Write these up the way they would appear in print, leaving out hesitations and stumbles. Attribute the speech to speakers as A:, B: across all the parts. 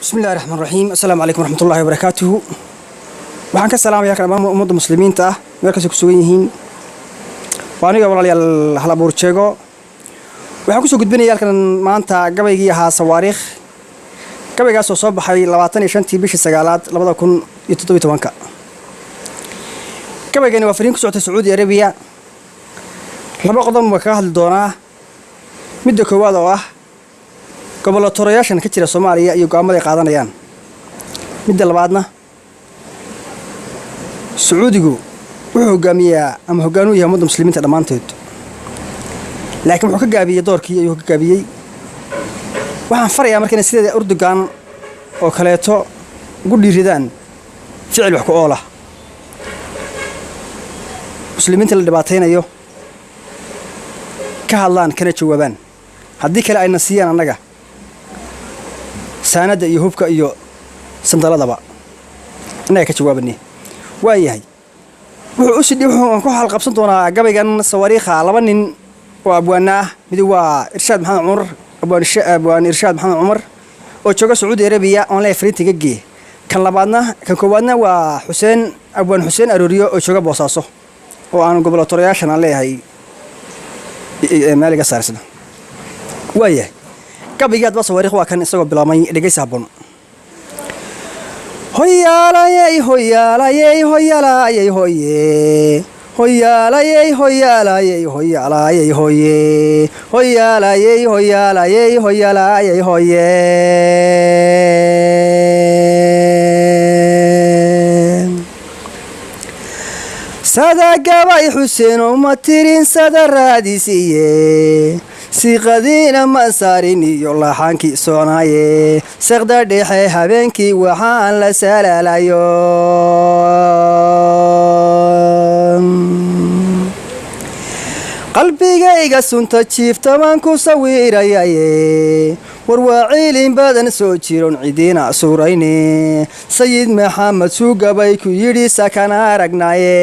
A: Bismi Illahi Raxmaan Raxiim. Assalaamu calaykum waraxmatullahi wabarakaatuhu. Waxaan ka salaamaya dhammaan ummadda Muslimiinta ah meel kastay ku sugan yihiin. Waa aniga, walaalayaal, Hal Abuur Jeego. Waxaan kusoo gudbinaya halkan maanta gabaygii ahaa Sawaariikh, gabaygaasoo soo baxay 25-tii bishii sagaalaad 2017-ka. Gabaygani waa fariin ku socotay Sacuudi Arabiya. Laba qodob baan kaga hadli doonaa. Midda koowaad oo ah gobolatorayaashan ka jira Soomaaliya iyo go'aamada ay qaadanayaan. Midda labaadna, Sacuudigu wuxuu hogaamiyaa ama hoggaan u yahay ummadda Muslimiinta dhammaanteed, laakiin wuxuu ka gaabiyey doorkii ayuu ka gaabiyey. Waxaan farayaa marka inay sideeda Erdogan oo kaleeto ugu dhiiridaan ficil wax ku ool ah, Muslimiinta la dhibaataynayo ka hadlaan kana jawaabaan. Haddii kale ayna siiyaan annaga saanadda iyo hubka iyo sandaladaba, annaga ka jawaabane. Waayahay, wuxuu u sidhi wuxuu ku halqabsan doonaa gabaygan Sawaariikha laba nin oo abwaana ah. Mid waa Irshaad Maxamed Cumar, abwaan Irshaad Maxamed Cumar oo jooga Sacuudi Arabiya oon leeyahay fariinta iga gee. Kan labaadna, kan koowaadna waa Xuseen, abwaan Xuseen Arooriyo oo jooga Boosaaso oo aan gobolatorayaashan aan leeyahay meel iga saarsna. Waayahay, gabaygii hadba Sawaariikh waa kan isagoo bilaabmay. Dhegaysi habboon. Hoyaalayey, hoyaalayey, hoyaalayey, hoye, hoyaalayey, hoyaalayey, hoyaalayey, hoye, hoyaalayey, hoyaalayey, hoyaalayey, hoye. Sada gabay Xuseen uma tirin sada raadisiiye, siiqadiina ma saarin iyo laxankii soonaaye. Seqda dhexe habeenkii waxaan la salaalayo, qalbigayga sunta jiiftamaan ku sawirayaye. War waa ciilin badan soo jiron cidiina suurayne. Sayid Maxamed suugabay ku yidhi sakan aragnaaye.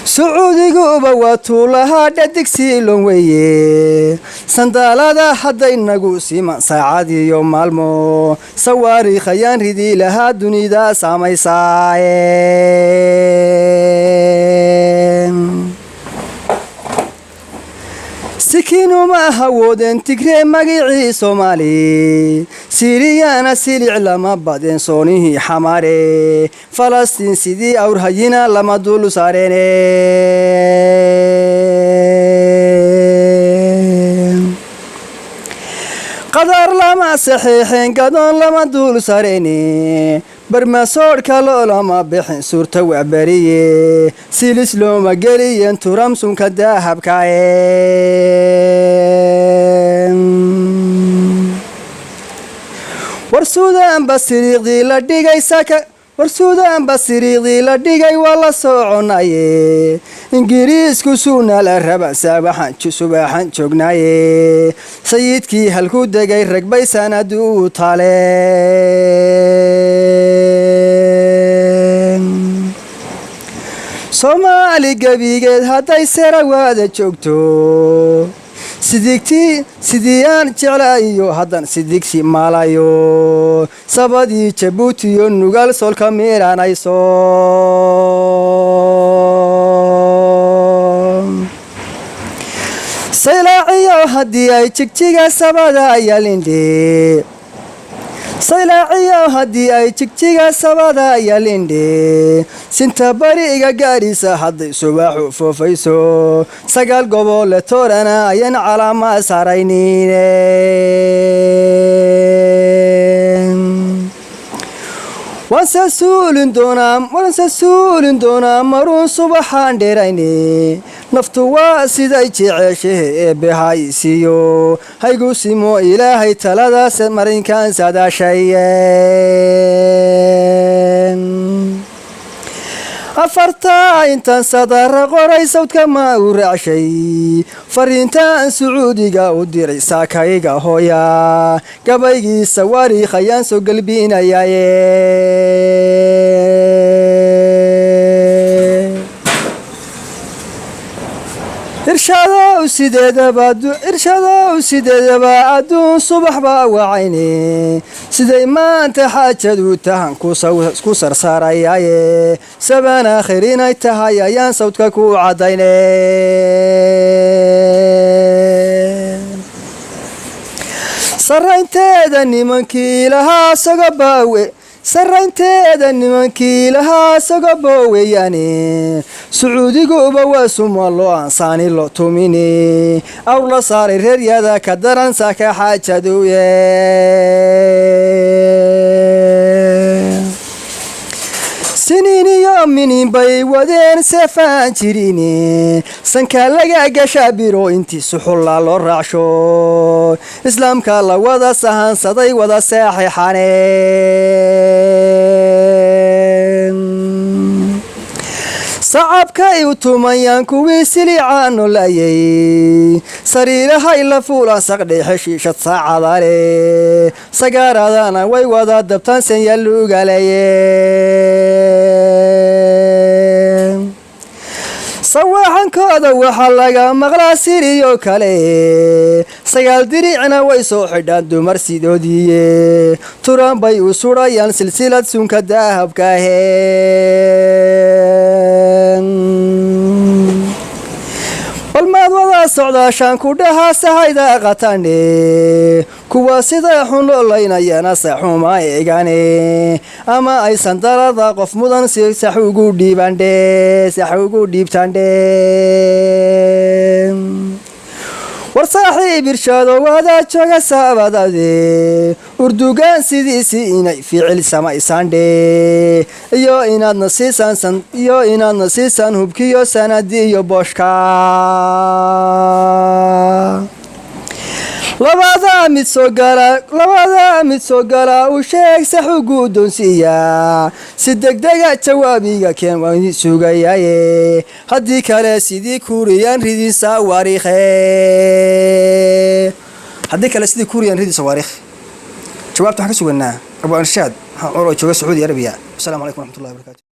A: Sacuudiguba waa tuulahaa dhadigsiilon weeye. Sandaalada hadday nagu siman saacad iyo maalmo, sawaariikh ayaan ridi lahaa dunida saamaysaaye. Sikiinuma hawoodeen Tigree magicii Soomaali, Siiriyana silic lama badeen soonihii Xamare, Falastiin sidii awrhayina lama dul saareene. Qadar lama saxiixeen, gadoon lama dul sareene, barmasoodhka loolama bixin suurta waberiye, silis looma geliyeen turamsunka dahabkae. War Suudaanba siriiqdii la dhigay saka, war Suudaanba siriiqdii la dhigay waa la soconaye. Ingiriisku suuna la raba saabaxan subaxan joognaaye. Sayidkii halku degay ragbay sanadu u taale. Soomaali gebigeed hadday serawaada joogto, sidigtii sidii aan jeclaayo haddan sidigsi maalayo, sabadii Jabuutiyo Nugaal solka miiranayso. Saylaaciyo haddii ay Jigjiga sabada yalindhe, saylaaciyo haddii ay Jigjiga sabada yalindhe, sinta bariga gaarisa hadday subaxu foofayso, sagaal gobole toorana ayan calaama saaraynine. Waanse suulin doonaa, waanse suulin doonaa maruun subaxaan dheerayne. Naftu waa siday jeceeshahe, eebbe hay siiyo haygu simo Ilaahay taladaas marinkan sadaashaye. Afartaa intaan sadara qoray sawdka ma u raacshay, fariintaan Sacuudiga u diray saakayga hooya. Gabaygii Sawaariikh ayaan soo gelbinayaaye. Irshaado Sideedaba, Irshadow, sideedaba adduun subax baa wacayne. Siday maanta xaajadu tahan ku sarsaarayaaye, saban aakhir inay tahay ayaan sawdka ku caddayne. Sarraynteeda nimankii lahaa sagabaawe, sarraynteeda nimankii lahaa sagabooweyaane, Sacuudiguba waa suma loo ansaani lo tumini, awr la saaray reeryada ka daran saaka xaajaduye. Siniin iyo minin bay wadeen seefaan jirine, sanka laga gashaa biro intii suxullaa loo raacsho, islaamka la wada sahansaday wada seexixane. Sacabkay u tumayaan kuwii silicaa nolayay, sariirahay la fuulaan saqdheexe shiishad saacadale, sagaaradana way wada dabtaan sanyalugalaye. Sawaaxankooda waxaa laga maqlaa siriyo kale, sagaal diricna way soo xidhaan dumar sidoodiiye, turaan bay u sudhayaan silsilad sunka dahabkaahe. Balmaad wada socdaashaan ku dhaha sahayda qatane, kuwa sida xun loolaynayana saxuma eegane, ama aysan dalada qof mudan si sax ugu dhiibandhe, sax ugu dhiibtandhe. War saaxiib Irshaado, wadaa jooga saabadade, Urdugaan sidiisii inay ficil samaysandhe, iyo inaadna siisaan, iyo inaadna siisaan hubkiyo sanadi iyo booshka. Labadaa mid soo gala, labadaa mid soo gala u sheeg, sax u guddoonsiiyaa si degdega jawaabiga keen, waan sugayaaye. Haddii kale sidii kuuriyaan ridin sawaariikhe, haddii kale sidii kuuriyaan ridin sawaariikh. Jawaabta waxaan ka suganaa Abu Anshaad Maxamed Cumar oo jooga Sacuudi Arabiya. Wasalaamu calaykum waraxmatullahi wabarakatu.